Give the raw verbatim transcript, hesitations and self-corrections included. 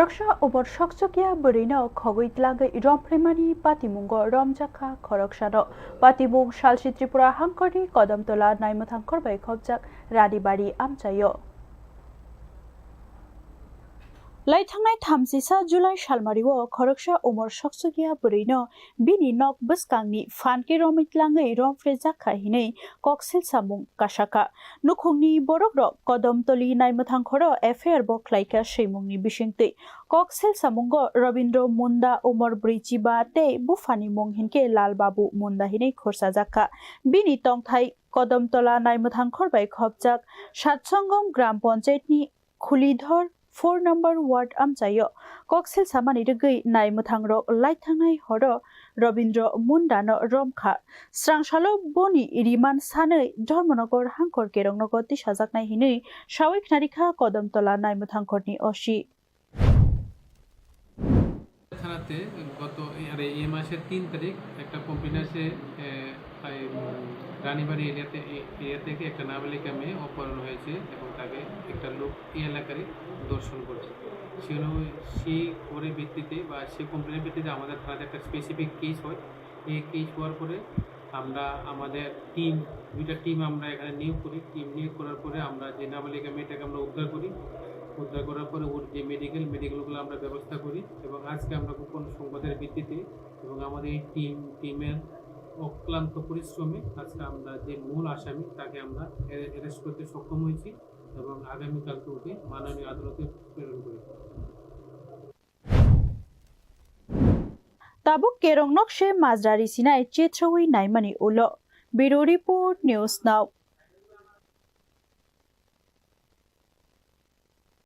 Khoroksa umor sokchukya bwrwino khogwi tlangwi romphrimani patimungo romjakha khoroksano. Patimung salsi Tripura hangkorni Kodamtola naimwthangkhor bai khopjak Ranibari amchaio. Laithangnai thamchisa July salmario khoroksa umor sokchukya bwrwino bini nok bwskangni phan khe romwi tlangwi romphrejakha hinwi koksil samung kasakha. Nukhungni borokrok Kodamtoli naimwthangkhoro F I R bo khlaikha swimungni bisingtwi. Koksil samungo Robindro Munda umor brwichiba tei buphani mung hinkhe Lal Babu Munda hinwi khursajakha. Bini tongthai Kodamtola naimwthangkhor bai khopjak Satsongom Gram Panchayatni Khulidhor four number ward amchaio koksil samani rwgwi naimwthangrok laithangnai horo Robindro Mundano romkha. Srangsalo boni riman sanwi Dharmanagar hangkor kerongnogo tisajaknai hinwi sawi khnarikha Kodamtola naimwthangkhorni O C. থানাতে গত এই, আরে, এই মাসের তিন তারিখ একটা কমপ্লেন আসে, এ, এই, উম, রানীবাড়ি এরিয়াতে, এ-, এরিয়া থেকে একটা নাবালিকা মেয়ে অপহরণ হয়েছে এবং তাকে একটা লোক এই এলাকারই ধর্ষণ করেছে। সেই অনু-, সেই খবরের ভিত্তিতে বা সেই কমপ্লেনের ভিত্তিতে আমাদের থানাতে একটা স্পেসিফিক কেস হয়। এই কেস হওয়ার পরে আমরা আমাদের টিম, দুইটা টিম আমরা এখানে নিয়োগ করি। টিম নিয়োগ করার পরে আমরা যে নাবালিকা মেয়েটাকে আমরা উদ্ধার করি, উদ্ধার করার পরে ওর যে মেডিকেল, মেডিকেলগুলো আমরা ব্যবস্থা করি এবং আজকে আমরা গোপন সংবাদের ভিত্তিতে এবং আমাদের এই টিম, টিমের অক্লান্ত পরিশ্রমে আজকে আমরা যে মূল আসামি, তাকে আমরা অ্যা-, অ্যারেস্ট করতে সক্ষম হয়েছি এবং আগামীকালকে ওকে মাননীয় আদালতে প্রেরণ করি। Tabuk kerong nok se majra risinai chethrwi naimani ulo. Bureau Report, News Now.